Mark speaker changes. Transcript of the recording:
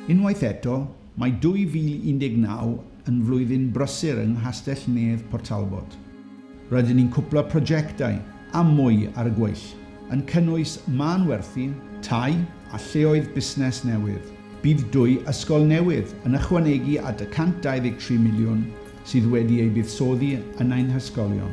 Speaker 1: Unwaith eto, mae 2019 yn flwyddyn brysur yng Nghastell-nedd Port Talbot. Rydyn ni'n cwpla prosiectau a mwy ar y gweill, yn cynnwys mân-werthu, tai a lleoedd busnes newydd. Bydd dwy ysgol newydd yn ychwanegu at y 123 miliwn sydd wedi ei buddsoddi yn ein hysgolion.